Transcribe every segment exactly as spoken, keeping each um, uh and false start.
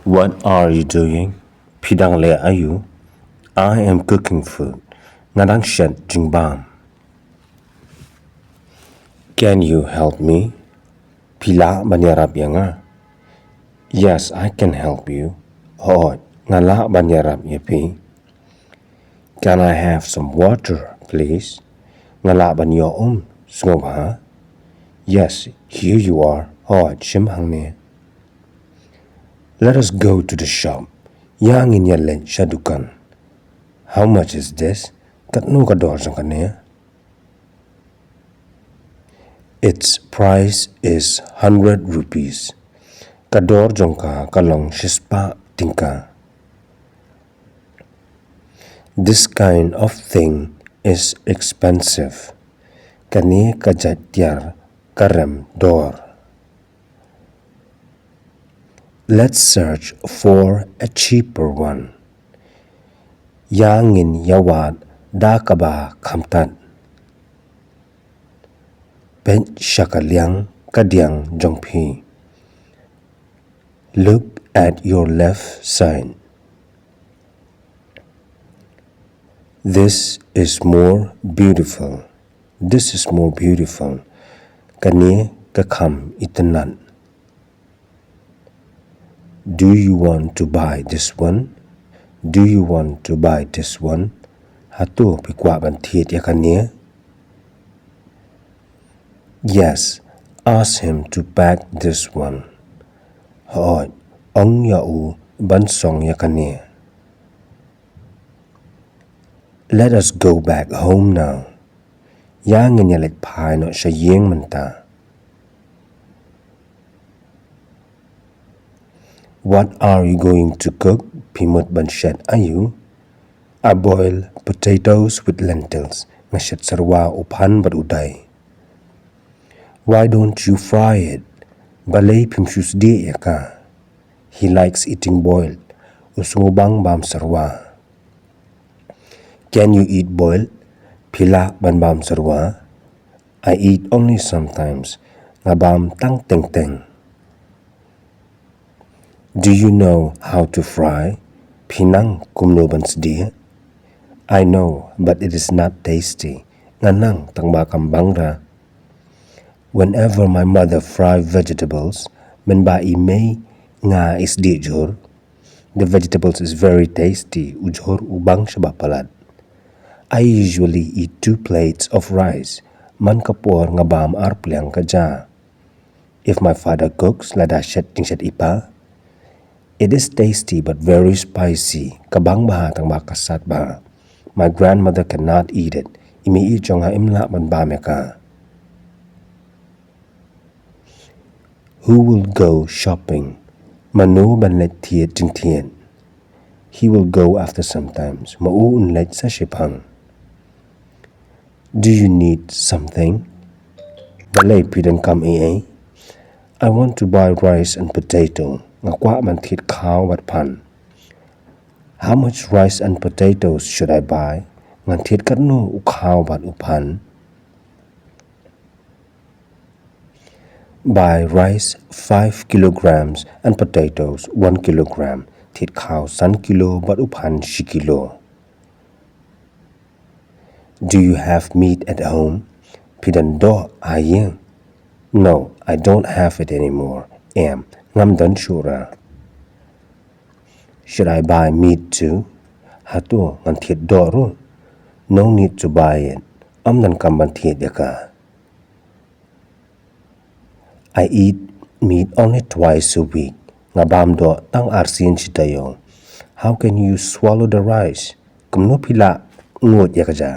What are you doing? Phi dang leh aïu? I am cooking food. Nga dang shet jingbam. Can you help me? Phi lah ban ïarap ïa nga? Yes, I can help you. Hooid, nga lah ban ïarap ïa phi. Can I have some water, please? Nga lah ban ïoh um sngewbha? Yes, here you are. Hooid, shim hangne. Let us go to the shop. Ïa ngin ïa leit sha dukan. How much is this? Katno ka dor jong kane? Its price is hundred rupees. Ka dor jong ka ka long shispah tyngka. This kind of thing is expensive. Kane ka jait tiar ka rem dor. Let's search for a cheaper one. Ïa ngin ïa wad da kaba khamtam. Peit sha ka liang kadiang jong phi. Look at your left side. This is more beautiful. This is more beautiful. Kane ka kham itynnad. Do you want to buy this one? Do you want to buy this one? Hato phi kwah ban thied ïa kane? Yes, ask him to pack this one. Hooid, ong ïa u ban song ïa kane. Let us go back home now. Ïa ngin ïa leit phai noh sha ïing mynta. What are you going to cook? Phi mut ban shet aïu? I boil potatoes with lentils. Nga shet serwa u phan bad u dai. Why don't you fry it? Balei phim shu sdieh ïa ka? He likes eating boiled. U sngewbang bam serwa. Can you eat boiled? Phi lah ban bam serwa? I eat only sometimes. Nga bam tang teng teng. Do you know how to fry? Phi nang kumno ban sdieh? I know, but it is not tasty. Nga nang tang ba kam bang ra. Whenever my mother fry vegetables, mynba i mei nga i sdieh jhur, the vegetables is very tasty, u jhur u bang shaba palat. I usually eat two plates of rice, man ka por nga bam ar pliang ka ja. If my father cooks, lada shet jingshet i pa, it is tasty but very spicy, ka bang bha tang ba ka sat bha. My grandmother cannot eat it, i mei i jong nga im lah ban bam ïa ka. Who will go shopping? Mano ban leit thied jingthied? He will go after sometimes. Ma u un leit sa shiphang. Do you need something? Balei phi donkam ei ei? I want to buy rice and potato. Nga kwah ban thied khaw bad phan. How much rice and potatoes should I buy? Ngan thied katno u khaw bad u phan? Buy rice five kilograms and potatoes one kilogram. Thied khaw san kilo bad u phan shi kilo. Do you have meat at home? Phi don doh ha ïing? No, I don't have it anymore. Em, ngam don shuh ra. Should I buy meat too? Hato ngan thied doh ruh? No need to buy it. Ym donkam ban thied ïa ka. I eat meat only twice a week. Nga bam doh tang ar sien shi taïew. How can you swallow the rice? Kumno phi lah nguid ïa ka ja?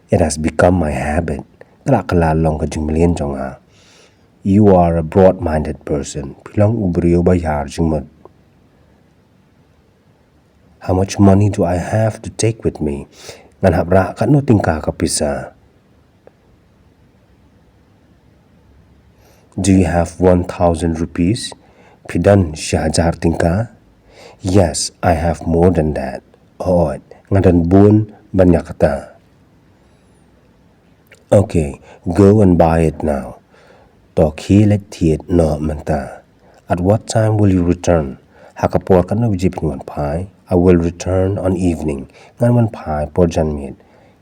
It has become my habit. Ka la kylla long ka jingmlien jong nga. You are a broad-minded person. Phi long u briew ba ïar jingmut. How much money do I have to take with me? Ngan hap rah katno tyngka ka pisa? Do you have one thousand rupees? Phi don shi hajar tyngka? Yes, I have more than that. Hooid, nga don bun ban ïa kata. Okay, go and buy it now. To khie leit thied noh mynta. At what time will you return? Ha ka por katno baje phin wan phai? I will return on evening. Ngan wan phai por janmiet.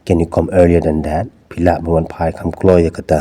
Can you come earlier than that? Phi lah ban wan phai kham kloi ïa kata?